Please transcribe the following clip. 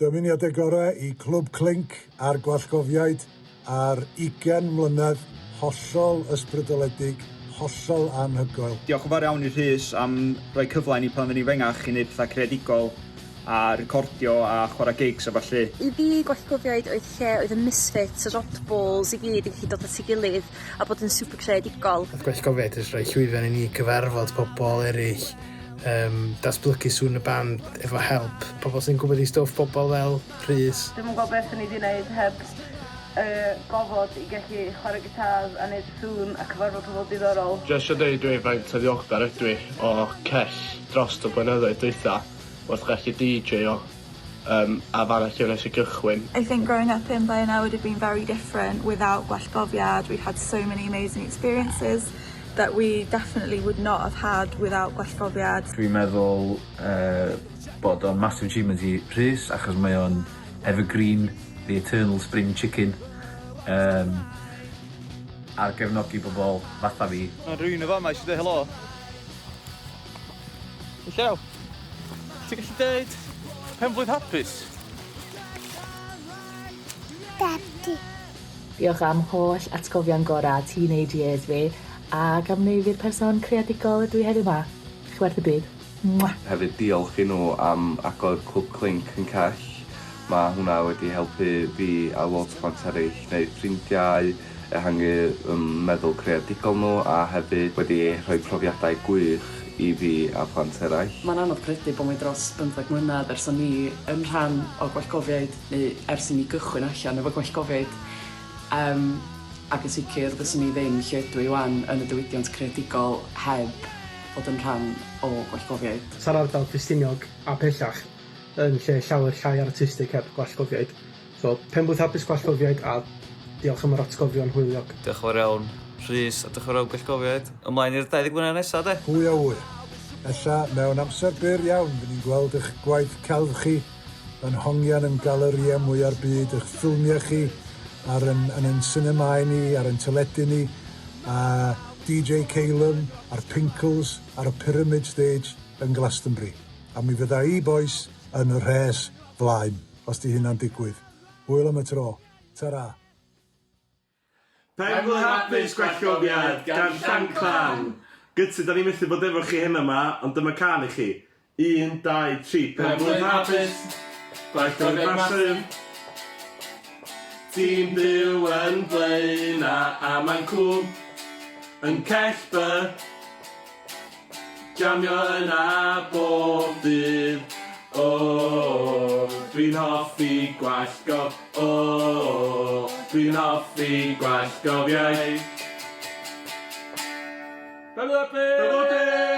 Dymuniadau gorau i Clwb Clink a'r Gwallgofiaid ar 20 mlynedd hollol ysbrydoledig, hollol anhygoel. Diolch yn fawr iawn i Rhys am roi cyfle i ni pan oedden ni'n fengach i wneud pethau creadigol a recordio a chwarae gigs a ballu. I fi, Gwallgofiaid oedd lle oedd y misfits, yr oddballs i gyd yn gallu dod at ei gilydd a bod yn super creadigol. Oedd Gwallgofiaid jyst rhoi llwyfan i ni cyfarfod pobl eraill, yym datblygu sŵn y band efo help pobl sy'n gwybod eu stwff, pobl fel Rhys. Dwi'm yn gwybod beth 'swn i 'di wneud heb y gofod i gallu chwarae gitar a neud sŵn a cyfarfod pobl diddorol. Jyst isio deud dwi faint o ddiolchgar ydw i o Cell drost y blynyddoedd dwytha wrth gallu DJo yym a fanna lle wnes i gychwyn. I think growing up in Blaenau would have been very different without Gwallgofiad, we've had so many amazing experiences that we definitely would not have had without Gwallgofiad. Dwi'n meddwl yy bod o'n massive achievement i Rhys achos mae o'n evergreen, the eternal spring chicken yym ar gefnogi bobol fatha fi. Ma' rywun yn fama isio deu helo. Llew! Ti'n gallu deud penblwydd hapus? Daddy. Diolch am holl atgofion gora teenage years fi ac am wneud fi'r person creadigol ydw i heddiw 'ma. Chi werth y byd. Mwah! Hefyd diolch i nhw am agor Clwb Clink yn Cell. Mae hwnna wedi helpu fi a lot o plant eraill wneud ffrindiau, ehangu fy meddwl creadigol nhw a hefyd wedi rhoi profiadau gwych i fi a phlant eraill. Mae'n anodd credu bod mae dros bymtheg mlynedd ers o'n i yn rhan o Gwallgofiaid, neu ers i mi gychwyn allan efo Gwallgofiaid, yym ac yn sicr fyswn i ddim lle ydw i 'wan yn y diwydiant creadigol heb fod yn rhan o Gwallgofiaid. Sa'r ardal Ffestiniog a pellach yn lle llawer llai artistig heb Gwallgofiaid. So, penblwydd hapus Gwallgofiaid a diolch am yr atgofion hwyliog. Diolch yn fawr iawn Rhys a diolch yn fawr iawn Gwallgofiaid. Ymlaen i'r 20 mlynedd nesa de? Pwy a ŵyr? Ella mewn amser byr iawn fy ni'n gweld eich gwaith celf chi yn hongian yn galerïau mwya'r byd, eich ffilmiau chi ar yn yn ein sinemâu ni, ar ein teledu ni, a DJ Calum a'r Pinkles ar y Pyramid Stage yn Glastonbury. A mi fydda i, bois, yn y rhes flaen. Os 'di hynna'n digwydd. Hwyl am y tro. Tara. Penblwydd hapus Gwallgofiad gan Llanclan! Gytid, da ni methu bod efo chi heno 'ma, ond dyma cân i chi. Un, dau, tri, Penblwydd hapus! Gwallgofiad massive! Ti'n byw yn Blaena a mae'n cŵl Yn cell by Jamio yna bob dydd O, dwi'n hoffi gwallgof O, dwi'n hoffi gwallgofiaid. Penblwydd hapus!